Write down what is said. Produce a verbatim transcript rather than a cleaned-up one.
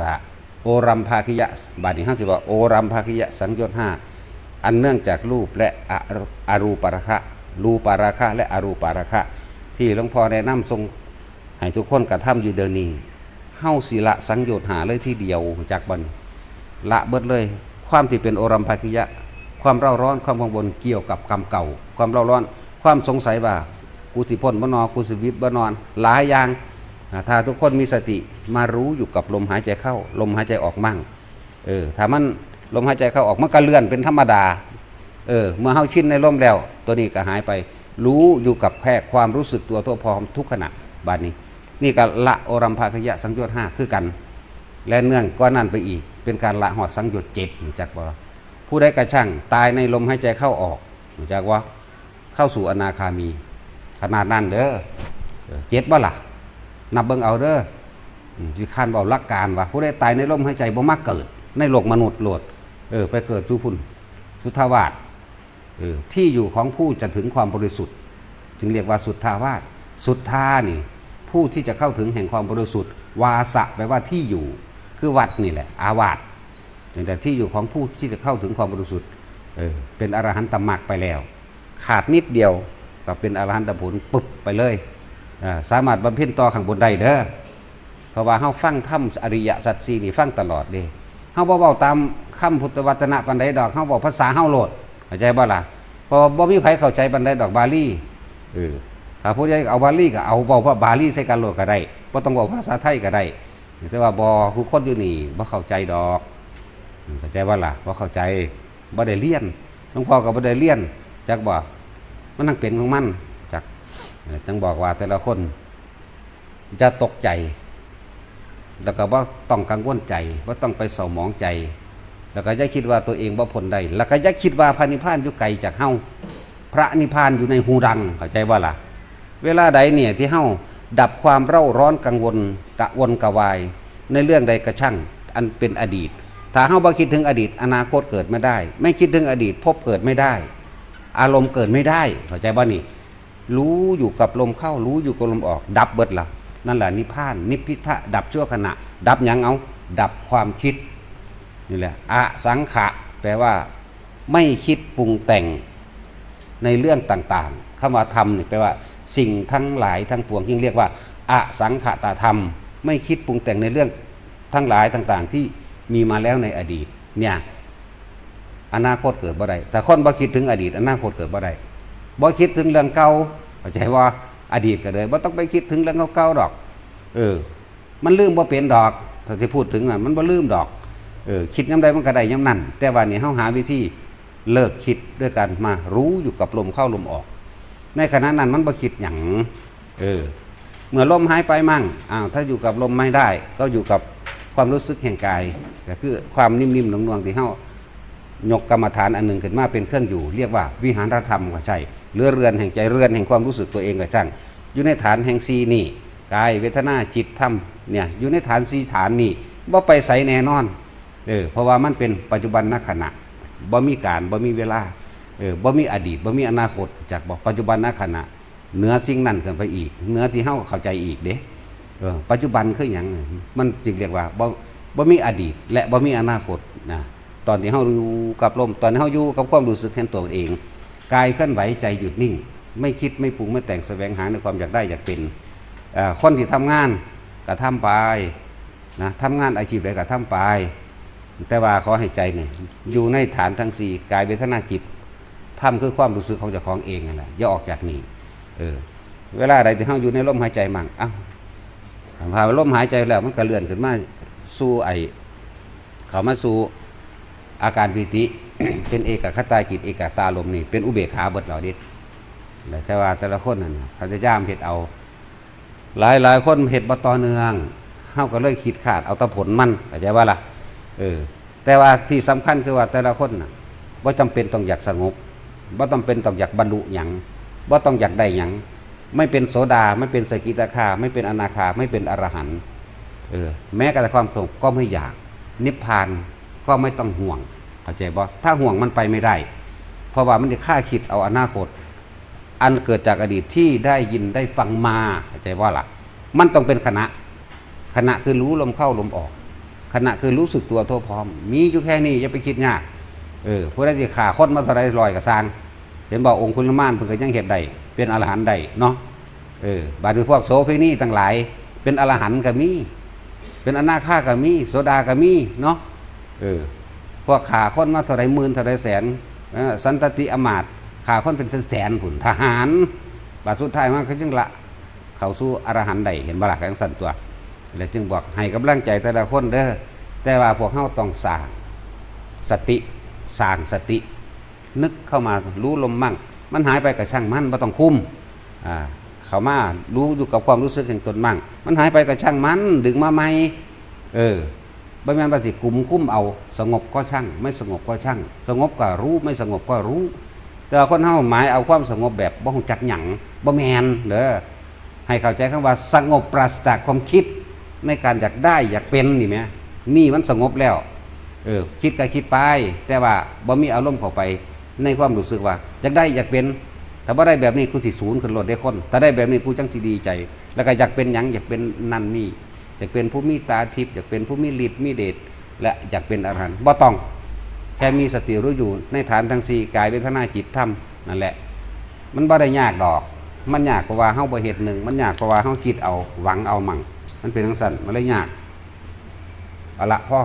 ว่า โอรัมภาคิยะ บาดนี้เฮาสิว่า โอรัมภาคิยะสังโยชน์ห้า อันเนื่องจากรูปและอรูปาราคะ รูปาราคะและอรูปาราคะ ที่หลวงพ่อแนะนำส่งให้ทุกคนกระทำอยู่เดี๋ยวนี้ เฮาสิละสังโยชน์ห้าเลยทีเดียว จักบ่นี่ ละเบิดเลย ความที่เป็นโอรัมภาคิยะ ความเร่าร้อน ความกังวลเกี่ยวกับกรรมเก่า ความเร่าร้อน ความสงสัยว่า กูสิพ้นบ่นอ กูสิวิตบ่นอน หลายอย่าง อ่า ถ้าทุกคนมีสติมารู้อยู่กับลมหายใจเข้า ลมหายใจออกมั่ง เออ ถ้ามันลมหายใจเข้าออก มันก็เลื่อนเป็นธรรมดา เออ เมื่อเฮาชินในลมแล้ว ตัวนี้ก็หายไป รู้อยู่กับแค่ความรู้สึกตัวทั่วพร้อมทุกขณะ บาดนี้ นี่ก็ละโอรัมภาคิยะสังโยชน์ห้าคือกัน และเนื่องกว่านั้นไปอีก เป็นการละฮอดสังโยชน์เจ็ด รู้จักบ่ ผู้ใดกระช่างตายในลมหายใจเข้าออก รู้จักบ่ เข้าสู่อนาคามี ขนาดนั้นเด้อ เออ เจ็ดบ่ล่ะ นับเบิ่งเอาเด้อ อืม สิคร้านเว้าหลักการว่า ผู้ใดตายในลมหายใจบ่มาเกิด ในโลกมนุษย์โลด เออ ไปเกิดสู่พุ้น สุทธาวาส เออ ที่อยู่ของผู้จะถึงความบริสุทธิ์ จึงเรียกว่าสุทธาวาส สุทธานี่ ผู้ที่จะเข้าถึงแห่งความบริสุทธิ์ วาสะแปลว่าที่อยู่ คือวัดนี่แหละ อาวาส แต่ที่อยู่ของผู้ที่จะเข้าถึงความบริสุทธิ์ เออ เป็นอรหันตมรรคไปแล้ว ขาดนิดเดียวก็เป็นอรหันตผล ปึ๊บไปเลย อ่า สามารถบำเพ็ญต่อข้างบนได้เด้อ เพราะว่าเฮาฟังธรรมอริยสัจสี่นี่ฟังตลอดเด้ เฮาบ่เว้าตามคำพุทธวจนะปานใดดอก เฮาเว้าภาษาเฮาโลด เข้าใจบ่ล่ะ เพราะว่าบ่มีไผเข้าใจปานใดดอกบาลี เออ ถ้าผู้ใดเอาบาลีก็เอาเว้าว่าบาลีใส่กันโลดก็ได้ บ่ต้องเว้าภาษาไทยก็ได้ แต่ว่าบ่ ผู้คนอยู่นี่บ่เข้าใจดอก เข้าใจบ่ล่ะ บ่เข้าใจ บ่ได้เรียน หลวงพ่อก็บ่ได้เรียน จักบ่ มันนั่งเป็นของมัน จัก เออ จังบอกว่าแต่ละคน อย่าตกใจ แล้วก็บ่ต้องกังวลใจ บ่ต้องไปเศร้าหมองใจ แล้วก็อย่าคิดว่าตัวเองบ่พ้นได้ แล้วก็อย่าคิดว่าพระนิพพานอยู่ไกลจากเฮา พระนิพพานอยู่ในฮูดัง เข้าใจบ่ล่ะ เวลาใดเนี่ยที่เฮาดับความเร่าร้อนกังวลกระวนกระวาย ในเรื่องใดกระช่าง อันเป็นอดีต ถ้าเฮาบ่คิดถึงอดีต อนาคตเกิดไม่ได้ ไม่คิดถึงอดีต ภพเกิดไม่ได้ อารมณ์เกิดไม่ได้ เข้าใจบ่นี่ รู้อยู่กับลมเข้า รู้อยู่กับลมออก ดับเบิดละ นั่นแหละนิพพาน นิพพิทะ ดับชั่วขณะ ดับหยังเอา ดับความคิด นี่แหละ อสังขะ แปลว่า ไม่คิดปรุงแต่งในเรื่องต่างๆ คำว่าธรรมนี่แปลว่า สิ่งทั้งหลายทั้งปวง ยิ่งเรียกว่า อสังขตธรรม ไม่คิดปรุงแต่งในเรื่องทั้งหลายต่างๆ ที่มีมาแล้วในอดีต เนี่ย อนาคตเกิดบ่ได้ ถ้าคนบ่คิดถึงอดีต อนาคตเกิดบ่ได้ บ่คิดถึงเรื่องเก่า เข้าใจบ่ อดีตก็เลย บ่ต้องไปคิดถึงเรื่องเก่าๆ ดอก เออ มันลืมบ่เป็นดอก ถ้าสิพูดถึงอะ มันบ่ลืมดอก เออ คิดยามใดมันก็ได้ยามนั้น แต่ว่านี่เฮาหาวิธีเลิกคิดด้วยการมารู้อยู่กับลมเข้าลมออก ในขณะนั้นมันบ่คิดหยัง เออ เมื่อลมหายไปมั่ง อ้าว ถ้าอยู่กับลมไม่ได้ ก็อยู่กับความรู้สึกแห่งกาย ก็คือความนิ่มๆ หน่วงๆ ที่เฮา ยกกรรมฐานอันหนึ่งขึ้นมาเป็นเครื่องอยู่ เรียกว่าวิหารธรรมก็ใช่ หรือเรือนแห่งใจ เรือนแห่งความรู้สึกตัวเองก็ช่าง อยู่ในฐานแห่งสี่นี่ กาย เวทนา จิต ธรรม เนี่ย อยู่ในฐานสี่ฐานนี่ บ่ไปไสแน่นอน เออ เพราะว่ามันเป็นปัจจุบันนขณะ บ่มีการ บ่มีเวลา เออ บ่มีอดีต บ่มีอนาคต จักบ่ ปัจจุบันนขณะ เหนือสิ่งนั้นขึ้นไปอีก เหนือที่เฮาเข้าใจอีกเด้ เออ ปัจจุบันคือหยัง มันจึงเรียกว่าบ่ บ่มีอดีต และบ่มีอนาคตนะ ตอนที่เฮาอยู่กับลม ตอนที่เฮาอยู่กับความรู้สึกแห่งตัวเอง กายเคลื่อนไหว ใจหยุดนิ่ง ไม่คิด ไม่ปรุง ไม่แต่ง แสวงหาในความอยากได้อยากเป็น เอ่อ คนที่ทำงานก็ทำไปนะ ทำงานอาชีพใดก็ทำไป แต่ว่าขอให้ใจเนี่ยอยู่ในฐานทั้งสี่ กาย เวทนา จิต ธรรมคือความรู้สึกของเจ้าของเองนั่นแหละ อย่าออกจากนี่ เออ เวลาใดที่เฮาอยู่ในลมหายใจมั่ง เอ้า พอลมหายใจแล้วมันก็เลื่อนขึ้นมาสู่ไอ้ เข้ามาสู่อาการปีติ เป็นเอกัคคตาจิต เอกัคคตารมณ์นี่ เป็นอุเบกขาเบิดแล้วเด้ แต่ว่าแต่ละคนนั่นน่ะ พยายามเฮ็ดเอา หลายหลายคนเฮ็ดบ่ต่อเนื่อง เฮาก็เลยคิดขาดเอาแต่ผลมัน เข้าใจบ่ล่ะ เออ แต่ว่าที่สำคัญคือว่าแต่ละคนน่ะ บ่จำเป็นต้องอยากสงบ บ่จำเป็นต้องอยากบรรลุหยัง บ่ต้องอยากได้หยัง ไม่เป็นโสดา ไม่เป็นสกิทาคา ไม่เป็นอนาคา ไม่เป็นอรหันต์ เออ แม้กระทั่งความสงบก็ไม่อยาก นิพพานก็ไม่ต้องห่วง เข้าใจบ่ ถ้าห่วงมันไปไม่ได้ เพราะว่ามันจะฆ่าคิดเอาอนาคต อันเกิดจากอดีตที่ได้ยินได้ฟังมา เข้าใจบ่ล่ะ มันต้องเป็นขณะ ขณะคือรู้ลมเข้าลมออก ขณะคือรู้สึกตัวทั่วพร้อม มีอยู่แค่นี้ อย่าไปคิดยาก เออ ผู้ใดสิฆ่าคนมาเท่าใดร้อยก็ซ่าง เห็นบ่ องคุลิมานเพิ่นก็ยังเฮ็ดได้ เป็นอรหันต์ได้เนาะ เออ บาดนี้พวกโสเภณีทั้งหลาย เป็นอรหันต์ก็มี เป็นอนาคาก็มี โสดาก็มีเนาะ เออ พวกฆ่าคนมาเท่าใดหมื่นเท่าใดแสน เออ สันตติอำมาตย์ ฆ่าคนเป็นแสนๆ พุ้น ทหาร บาดสุดท้ายมาก็จึงละ เข้าสู่อรหันต์ได้ เห็นบ่ล่ะ จั่งซั่นตั๊ว แล้วจึงบอกให้กำลังใจแต่ละคนเด้อ แต่ว่าพวกเฮาต้องสร้างสติ สร้างสติ นึกเข้ามารู้ลมมั่ง มันหายไปก็ช่างมัน บ่ต้องคุม อ่า เข้ามารู้อยู่กับความรู้สึกแห่งตนมั่ง มันหายไปก็ช่างมัน ดึงมาใหม่ เออ บ่แม่นว่าสิกุมคุมเอา สงบก็ช่าง ไม่สงบก็ช่าง สงบก็รู้ ไม่สงบก็รู้ แต่ว่าคนเฮาหมายเอาความสงบแบบบ่ฮู้จักหยัง บ่แม่นเด้อ ให้เข้าใจคำว่าสงบปราศจากความคิดในการอยากได้อยากเป็นนี่แหม นี่มันสงบแล้ว เออ คิดก็คิดไป แต่ว่าบ่มีอารมณ์เข้าไปในความรู้สึกว่าอยากได้อยากเป็น ถ้าบ่ได้แบบนี้กูสิสูนขึ้นโลดเด้คน ถ้าได้แบบนี้กูจั่งสิดีใจ แล้วก็อยากเป็นหยัง อยากเป็นนั่นนี่ อยากเป็นผู้มีตาทิพย์ อยากเป็นผู้มีฤทธิ์มีเดช และอยากเป็นอรหันต์ บ่ต้อง แค่มีสติรู้อยู่ในฐานทั้งสี่ กาย เวทนา จิต ธรรม นั่นแหละ มันบ่ได้ยากดอก มันยากเพราะว่าเฮาบ่เฮ็ดหนึ่ง มันยากเพราะว่าเฮาคิดเอา หวังเอามั่ง มันเป็นจั่งซั่น มันเลยยาก เอาละ พอ